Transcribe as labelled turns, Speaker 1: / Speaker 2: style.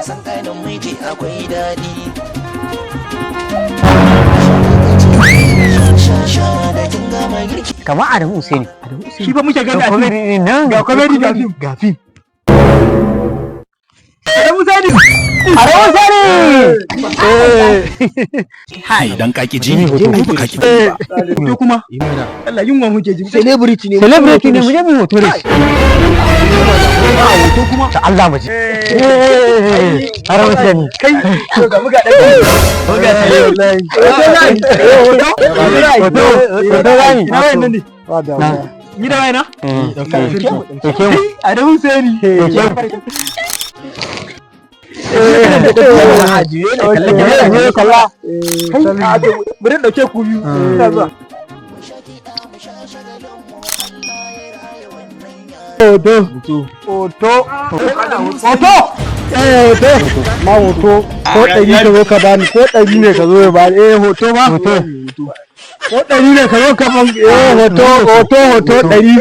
Speaker 1: San kanin miji akwai daɗi. Sha sha da kin gama girki.
Speaker 2: Kamar Adamu Usaini.
Speaker 3: Shi ba muke gani a fim.
Speaker 2: Comedy nan.
Speaker 3: Ga comedy, ga fim, ga fim. Adamu Sani.
Speaker 2: Adamu Usaini.
Speaker 4: Idan ka ki ji, ai ba ka ki gani ba.
Speaker 3: To kuma Allah, yunwa muke ji.
Speaker 5: Celebrity ne.
Speaker 2: Celebrity ne, mu je mu hoto da shi.
Speaker 3: Hoto kuma.
Speaker 2: Ta Allah, mu je. Adamu Usaini.
Speaker 3: Kai, to ga muga dan muga wallahi. Hoto
Speaker 2: Hoto, hoto zani.
Speaker 3: Ina wayan nan ne? Ni da wayana.
Speaker 2: Dauke mu.
Speaker 3: Adamu Sani.
Speaker 2: Dauke mu. Kalla.
Speaker 3: Bari in dauke ku biyu, ina zuwa.
Speaker 5: Hoto. Hoto. Hoto. Eh, hoto. Ma hoto. Ko 100 ka zo ka bani, ko 100 ne ka zo ya bani. Eh, hoto ma.
Speaker 2: Hoto.
Speaker 5: Ko 100 ne ka zo ka ban. Eh, hoto, hoto, hoto 100.